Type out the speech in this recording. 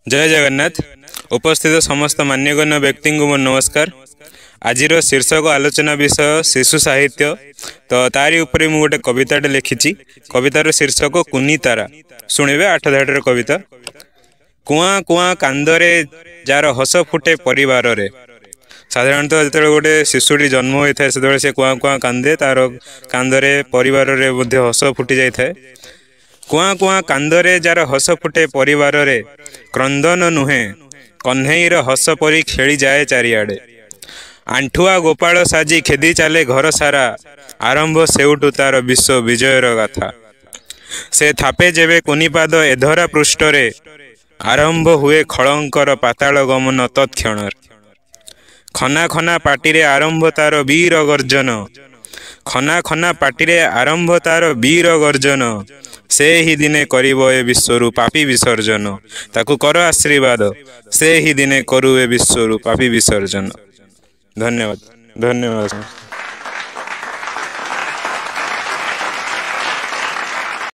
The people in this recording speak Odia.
ଜୟ ଜଗନ୍ନାଥ। ଉପସ୍ଥିତ ସମସ୍ତ ମାନ୍ୟଗଣ୍ୟ ବ୍ୟକ୍ତିଙ୍କୁ ମୋର ନମସ୍କାର। ଆଜିର ଶୀର୍ଷକ ଆଲୋଚନା ବିଷୟ ଶିଶୁ ସାହିତ୍ୟ, ତ ତାରି ଉପରେ ମୁଁ ଗୋଟେ କବିତାଟେ ଲେଖିଛି। କବିତାର ଶୀର୍ଷକ କୁନି ତାରା। ଶୁଣିବେ 8 ଧାଡ଼ିର କବିତା। କୁଆଁ କୁଆଁ କାନ୍ଦରେ ଯାର ହସ ଫୁଟେ ପରିବାରରେ। ସାଧାରଣତଃ ଯେତେବେଳେ ଗୋଟେ ଶିଶୁଟି ଜନ୍ମ ହୋଇଥାଏ, ସେତେବେଳେ ସେ କୁଆଁ କୁଆଁ କାନ୍ଦେ, ତାର କାନ୍ଦରେ ପରିବାରରେ ମଧ୍ୟ ହସ ଫୁଟି ଯାଇଥାଏ। କୁଆଁ କୁଆଁ କାନ୍ଦରେ ଯାର ହସ ଫୁଟେ ପରିବାରରେ, କ୍ରନ୍ଦନ ନୁହେଁ, କହ୍ନେଇର ହସ ପରି ଖେଳିଯାଏ ଚାରିଆଡ଼େ। ଆଣ୍ଠୁଆ ଗୋପାଳ ସାଜି ଖେଦି ଚାଲେ ଘର ସାରା, ଆରମ୍ଭ ସେଉଠୁ ତାର ବିଶ୍ୱ ବିଜୟର ଗାଥା। ସେ ଥାପେ ଯେବେ କୁନିପାଦ ଏଧରା ପୃଷ୍ଠରେ, ଆରମ୍ଭ ହୁଏ ଖଳଙ୍କର ପାତାଳ ଗମନ ତତ୍କ୍ଷଣରେ। ଖନା ଖନା ପାଟିରେ ଆରମ୍ଭ ତାର ବୀର ଗର୍ଜନ, ଖନା ଖନା ପାଟିରେ ଆରମ୍ଭ ତାର ବୀର ଗର୍ଜନ, ସେ ହିଁ ଦିନେ କରିବ ଏ ବିଶ୍ୱରୁ ପାପି ବିସର୍ଜନ। ତାକୁ କର ଆଶୀର୍ବାଦ, ସେ ହିଁ ଦିନେ କରୁ ଏ ବିଶ୍ୱରୁ ପାପି ବିସର୍ଜନ। ଧନ୍ୟବାଦ, ଧନ୍ୟବାଦ।